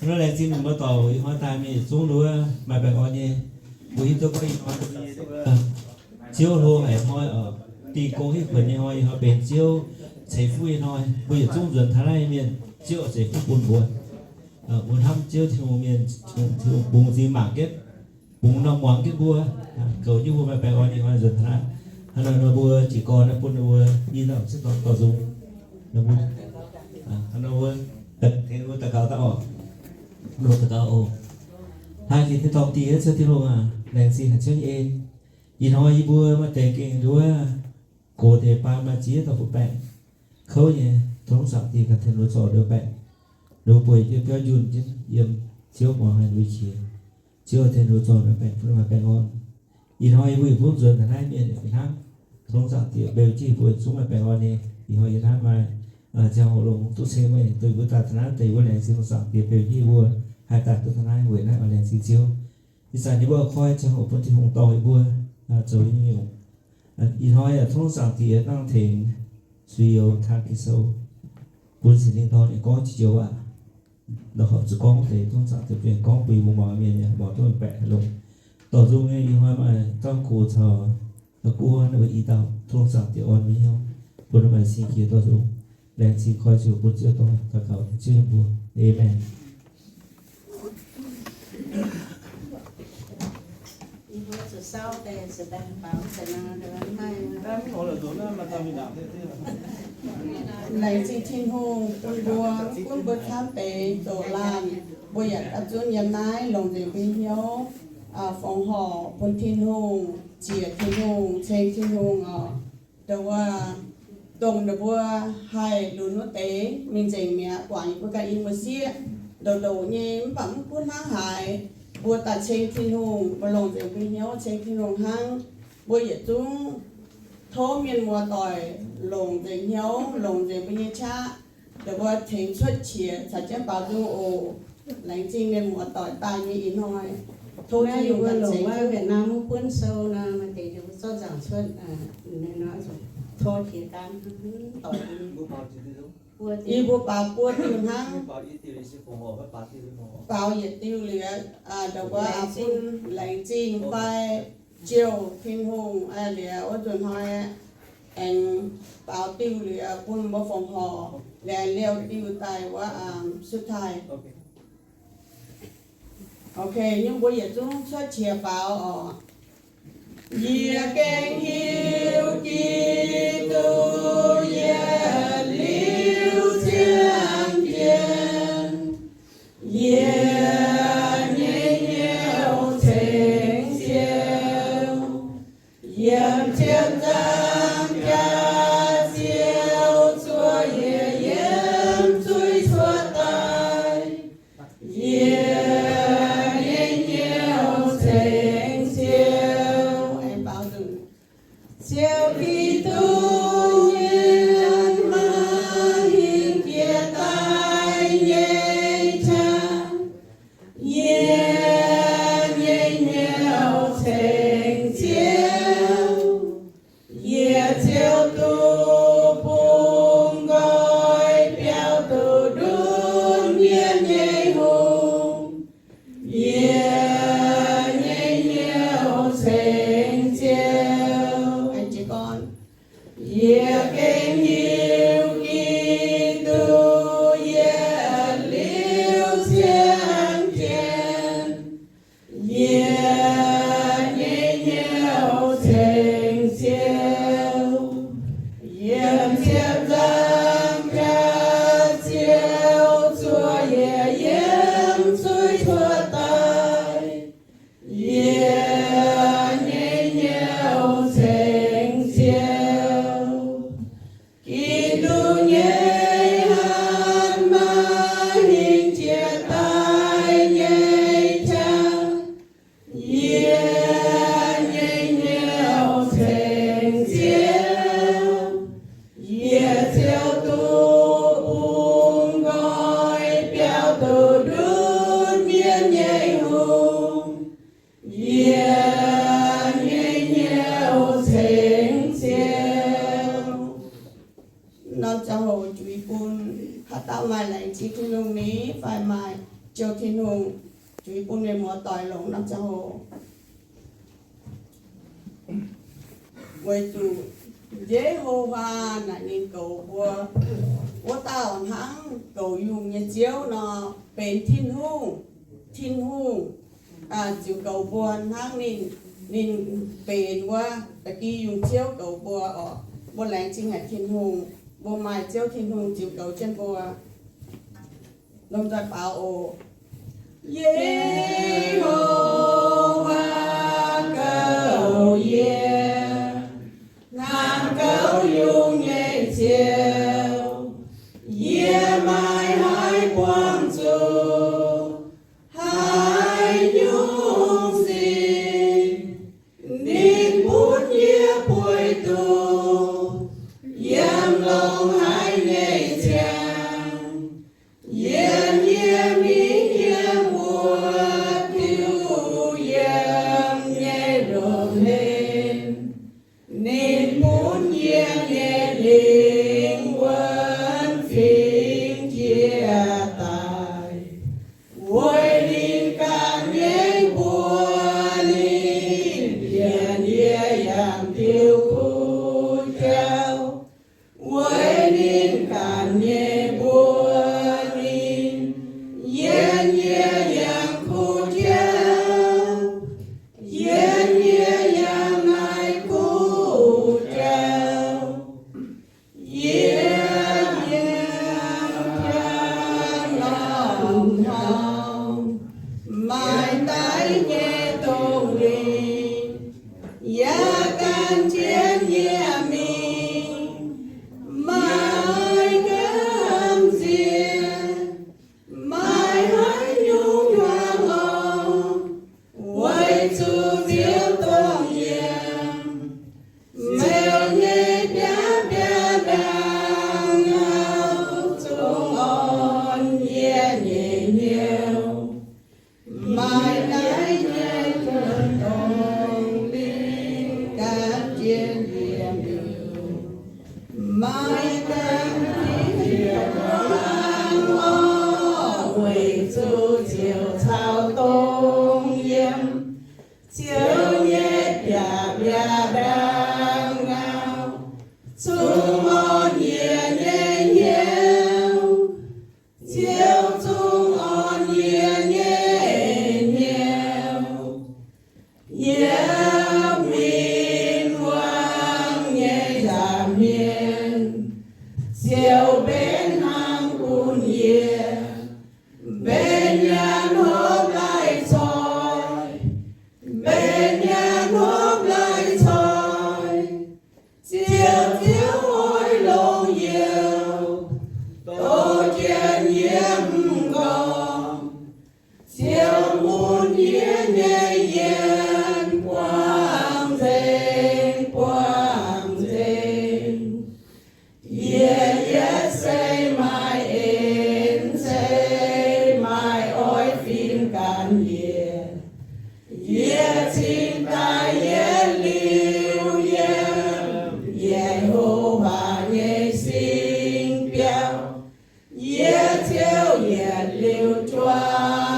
Hnangv nor laengz zingh mienh muoz-doic, ih hnoi daaih mienh yietc zungv nduov maaih baengh orn nyei. Mbuo hiuv duqv gorngv ih hnoi Ziouv hlo haic hnoi oc. Dingh gong hitv kuonx nyei hnoi, ih hnoi benx Ziouv ceix fuqv nyei hnoi. Mbuo yietc zungv nzuonx taux naaiv mienh, Ziouv ceix fuqv bun mbuo. Mbuo hnamv Ziouv Tin-Hungh mienh, Tin-Hungh bungx nzingx mangc jienv, bungx norm muangx jienv mbuo, goux jienv mbuo maaih baengh orn nyei hnoi nzuonx taux naaiv. Hnangv nor mbuo jiez gorn naaiv bun ninh mbuo i norm ziouv dorn dorh nzung. Hnangv nor mbuo tengx ninh mbuo daux gaux daaih oc. Ninh mbuo daux gaux oc. Haiz jiex Tin-Dorngh Diex, Ziouv Tin-Hungh aac, laengz zingh haic Ziouv nyei en. Ih hnoi yie mbuo maaih deix gengh nduov gox deix baan maaih ziex dauh fu'baengh kouv nyei, tov Zaangc Diex ganh tengx ninh mbuo zorc ninh mbuo baengc. Ninh mbuo bueix jienv biauv njunh jienv yiem Ziouv muangx haic ninh mbuo qiex. Ziouv tengx ninh mbuo zorc ninh mbuo baengc, bun ninh maaih baengh orn. Ih hnoi yie mbuo yietc zungv nzuonx taux naaiv mienh fih hnangv. Tov Zaangc Diex beu jienv yie mbuo yietc zungv maaih baengh orn nyei. Ih hnoi yie hnamv maaih ziangh hoc longx duqv ceng meih, dongh yie mbuo daaih taux naaiv deix, yie mbuo laengz zingh Zaangc Diex beu jienv yie mbuo haih daaih duqv taux naaiv, weic naaiv oix laengz zingh Ziouv. Ih zanc yie mbuo koi ziangh hoc bun Tin-Hungh dorh yie mbuo zoux nyei nyungc. Ih hnoi tov Zaangc Diex nangh tengx Suiv Youz Tang Ging-Sou, bun Singx Lingh dorh ninh gorngv jiex joux waac. La'hopv zuqc gorngv deix, tov Zaangc Diex bienh gorngv bun yie mbuo muangx mienh nyei muangx duqv mengh baeqc haic longx. Dorh nzung nyei, ih hnoi maaih Dorn Gox caux La'guov ninh mbuo i dauh, tov Zaangc Diex orn mbuo hnyouv, bun ninh maaih sin jiex dorh nzung. Laengz zingh koi ziouc bun Ziouv dorh daux gaux Ziouv nyei mbuox. Aamen. Laengz zingh Tin-Hungh bun mbuo, gunv mbuo camv deix zoux laanh, mbuo yaac dapv zunv yiem naaiv longc nzengc mbuo nyei hnyouv, fongc horc bun Tin-Hungh, ziec Tin-Hungh, ceng Tin-Hungh oc. Nduov wuov, dongh ninh mbuo haih lunx wuov deix mingh nzengc mi'aqv, guangc yie mbuo ganh i muoz-sieqv. Ndongc ndongc nyei mv baac mv gunv hnangv haaix, mbuo daaih ceng Tin-Hungh, mbuo longc nzengc mbuo hnyouv ceng Tin-Hungh hnangv. Mbuo yietc zungv tov mienh muoz-doic longc nzengc hnyouv, longc nzengc mbuo nyei qaqv, nduov wuov tengx cuotv qiex caux jienv baaux nzung oc. Laengz zingh mienh muoz-doic daaih nyei ih hnoi. Tov Tin-Hungh longc wuov Việt Nam mv buonv sou nor, maaih deix ninh mbuo zorqv nzaangc cuotv, tov qiex daan doic. Yie mbuo baaux buo diuh hnangv. Baaux yietc diuh liuz, nduov wuov bun laengz zingh fai jouh Tin-Hungh liuz wuov nzunc hnoi aengx baaux diuh liuz bun mbuo fongc horc liuz liouh diuh daaih wuov สุดท้าย. Ok, nyungc mbuo yietc zungv cuotv qiex baaux oc. Yie gengh hiuv Giduc yietc liuz ziangh jienv, yie nyei hnyouv ceng Ziouv. Yiem ziepc nzaangc jaax Ziouv zuov yie yiem zuiz cuotv daaih. Yie nyei hnyouv ceng Ziouv. Ziouv Giduc nyei mienh maaih hingh jiex daaih nyei qaqv. Ziouv Tin-Hungh, juiz bun meih muoz-doic longc norm ziangh hoc. Weic zuqc Ye^ho^waa naaic ninh goux mbuo, wuov dauh hnangv goux yungh nyei Ziouv nor, benx Tin-Hungh. Tin-Hungh ziouc goux mbuo hnangv ninh, ninh benx wuov da'gi yungh Ziouv goux mbuo oc. Mbuo laengz zingh haic Tin-Hungh, mbuo maaih Ziouv Tin-Hungh ziouc goux jienv mbuo. Lomh nzoih baaux oc. Ye^ho^waa goux yie, hnangv goux yungh nyei Ziouv. Yie maiv haih buangh zuqc haaix nyungc sic. Ninh bun yie bueix duqv yiem longx haic nyei ziangh. Yiem yie mingh yiem wuov diuh yiem nyei loz-hlen. Ninh bun yie nyei lingh wuonh fingx jiex daaih. Weic ninh ganh nyei mbuox ninh, yie, yie yangh diuh kuv jauv. Weic ninh ganh nyei mbuox ninh, yie, yie yangh kuv jauv. Yie, yie yangh naaiv kuv jauv. Yie, yie yangh jaa-norm hmuangx, maaih daiv nyei dongh lingh, yaac gan jienv yie mingh. Maaih gamh nziex, maaih haaix nyungc hmuangx oc, weic zuqc Ziouv dongh yie. Ziouv nyei biaav biaav ndaangc ngau zungv orn yie nyei hnyouv. Maaih daiv nyei dongh lingh gan jienv yie mingh. Maaih gamh nziex hmuangx oc, weic zuqc Ziouv caux dongh yie. Ziouv nyei biaav biaav ndaangc ngau zungv orn yie nyei hnyouv. Ziouv zungv orn yie nyei hnyouv. Yie mingh wuonh nyei nza'hmien, Ziouv mbenc hnangv bun yie, mbenc nyaanh hopv laih coiv, mbenc nyaanh hopv laih coiv. Ziouv, Ziouv oix longc Youh douz jienv yie m'nqorngv. Ziouv mun yie nyei yiem buangh nzengc, buangh nzengc. Yie, yie se maaih en, se maaih oix fim gan yie. Yie cingx daaih yietc liuz yiem Ye^ho^waa nyei sing biauv. Yie ziouc yietc liuz juangc